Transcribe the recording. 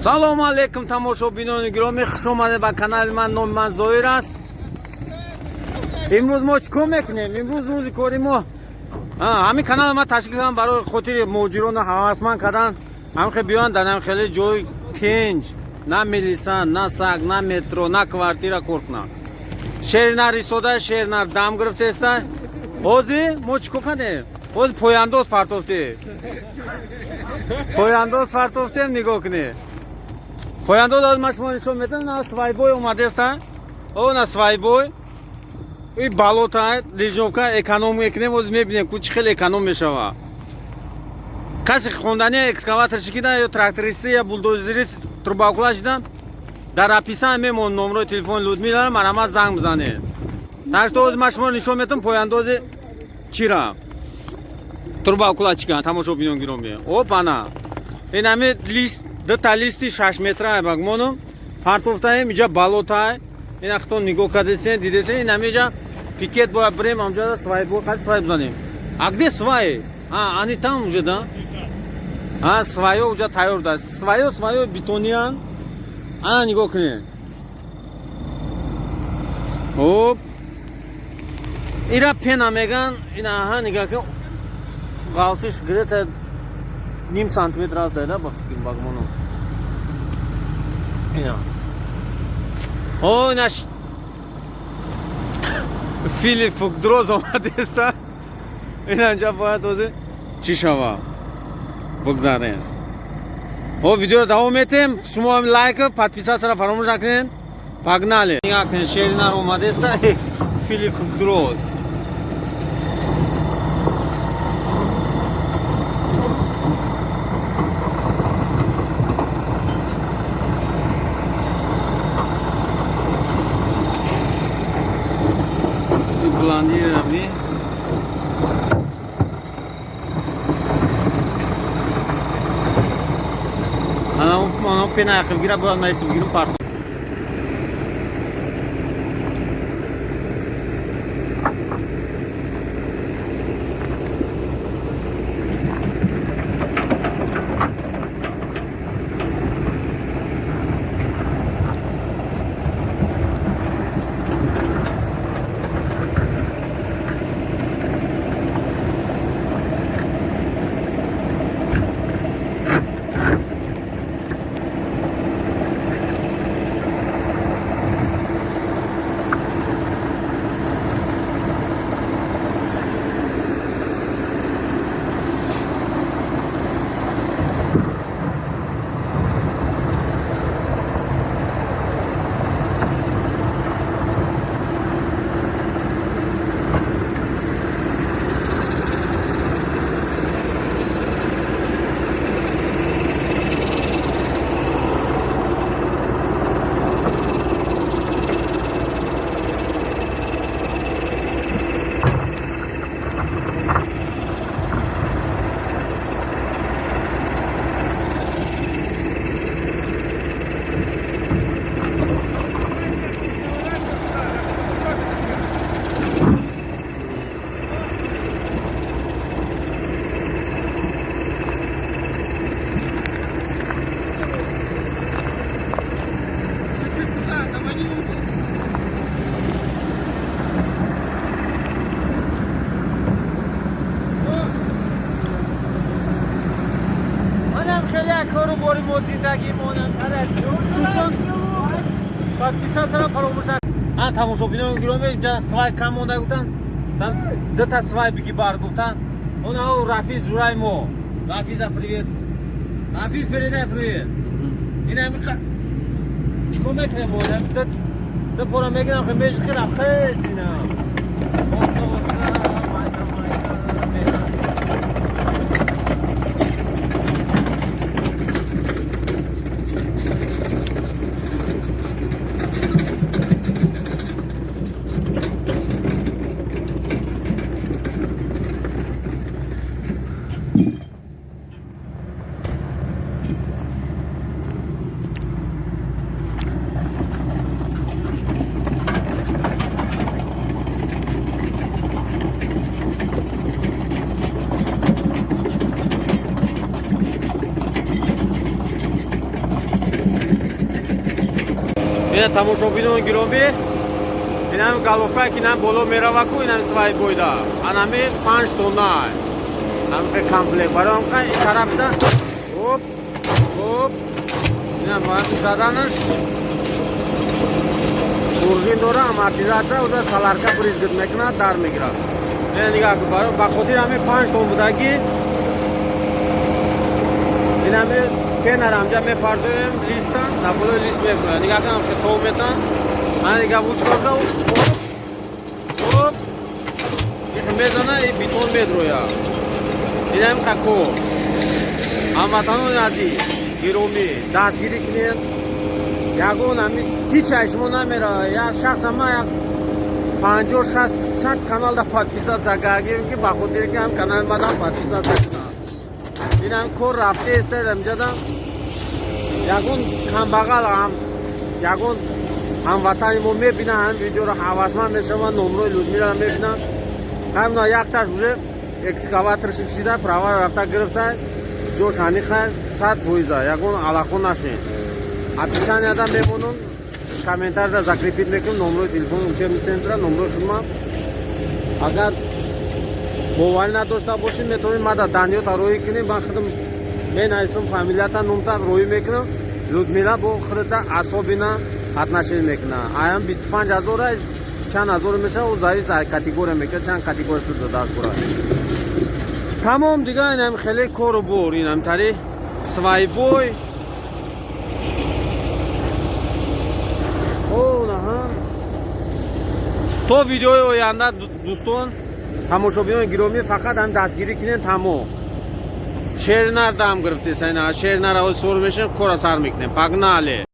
Салому алейкум, тамошобинони гиромӣ, хуш омадед ба канали ман. Номи ман Зоир аст. Имрӯз мо чӣ кор мекунем? Имрӯз рӯзи кори мо. Ҳамин канали ман ташкил кардам барои хотири муҳоҷирону ҳавасманд кардан. Ҳамин хел биёянд дар ҳамин хеле ҷои тинҷ, на милиса, на саг, на метро, на квартира кор кунанд. Шери нар истода, шери нар дам гирифтеста. Ҳозир мо чӣ кор кардем? Ҳозир пояндоз партофтем. Пояндоз партофтем, нигоҳ кунед. Пояндоз аз ман шумо нишон медиҳам, на свайбой омадеста. О, на свайбой. И болота, лежовка эконом мекунем, ҳозир мебинем ку чӣ хеле эконом мешава. Касе хондани экскаваторщик ида ё трактористи ё булдозерист, трубоукладчик ида, дар описание мемон номрои телефони Людмила, марҳамат, занг бизанед. Так что ҳозир ман шумо нишон медиҳам пояндози чира. Трубоукладчик а, тамошобинон гиромӣ. Опана. Ин ҳами лист, дута листи 6 метра ба гумонам партофтаем, иҷа болотай. Ин худтон нигоҳ кардесен, дидесен, ин ҳами иҷа пикет бояд бирем, ҳамҷода свай қад свай бизанем. А где сваи? А, они там уже, да? А, сваё уже тайёр даст. Сваё, сваё бетониян. Ана нигоҳ кунед. Оп. Ира пена меган, ина аҳа нигоҳ кун. Ғалсиш где-то ним сантиметр аст, да, ба фикр, ба гумонам. Ина. О, ина фили фукдроз омадеста. Ина инҷа бояд ҳозир чӣ шава? Бигзарем. О, видео давом метем. Шумо ҳам лайк, подписаться ро фаромӯш накунед. Погнали. Нигоҳ кунед, шери нар омадеста, фили фукдроз. Баландиро би. Ана пена яхил гира бояд ман эси бигирам парт. Чуть-чуть туда, навали угол. Манам хеле кору бори мо зиндагӣ монам. Дӯстон, подписаться ро фаромӯш накунед. А тамошобинони гиромӣ, инҷа свай кам монда гуфтан. Там дута свай биги бар гуфтан. Она Рафиз журай мо. Рафиза привет. Рафиз, передай привет. Ин ҳами чикор мекунем мо? Ду пора мегирам, хе межи хе рафтаест ина. Оста, оста, майда, майда, мера. Ина, тамошобинони гиромӣ, инам головка, ки инам боло мерава ку, инам свайбойда анами 5 тонна ҳамихе комплект барои ҳамқа ин тарафда оп оп инам заданаш турзин дора, амортизация, уже солярка брызгать мекунад, дар мегирад. Ина, нигаҳ кун, ба хотири ҳами 5 тон будагӣ инами пенара ҳамҷа мепардоем, листа дар болои лист мекунад. Нигаҳ кун, ҳамхе тов метан. Ана, нигаҳ, вучкорда оп их мезана и бетон медроя. Инам како ҳамватанони азиз, гиромӣ, дастгирӣ кунед. Ягон ҳами ҳичай шумо намерава. Як шахса ма як 50, 60, 100 каналда подписаться кардем, ки ба хотире ки ҳам канал мадам подписаться кунам. Инам кор рафтеста. Инҷадам ягон камбағал ҳам, ягон ҳамватани мо мебинад ҳам видеоро, ҳавасманд мешаванд, номрои Людмиларо мебинанд. Ҳамна якташ уже экскаваторши кшида, права рафта гирифта, ҷош ҳаниқа 100%. Ягон алақо нашин, описанияда мемонам, комментарияда закрепить мекунам номрои телефони учебный центра, номрои хидмат. Агар боварӣ надошта бошед, метавонед мада данныета роҳӣ кунем, ман худам менависам, фамилията, номта роҳӣ мекунам. Людмила бо худата особенно отношение мекунад. Аям 25 ҳазора чанд ҳазор мешавад, зависит аз категория мекунад, чанд категория ту дар кора. Тамом, дига инам хеле кору бор, инам тари свайбой. О, наҳа, то видеои оянда, дӯстон, тамошобинони гиромӣ, фақат ҳам дастгирӣ кунед. Тамом, шернар дам гирифтеса, ина шернар сур мешем, кора сар мекунем. Погнали!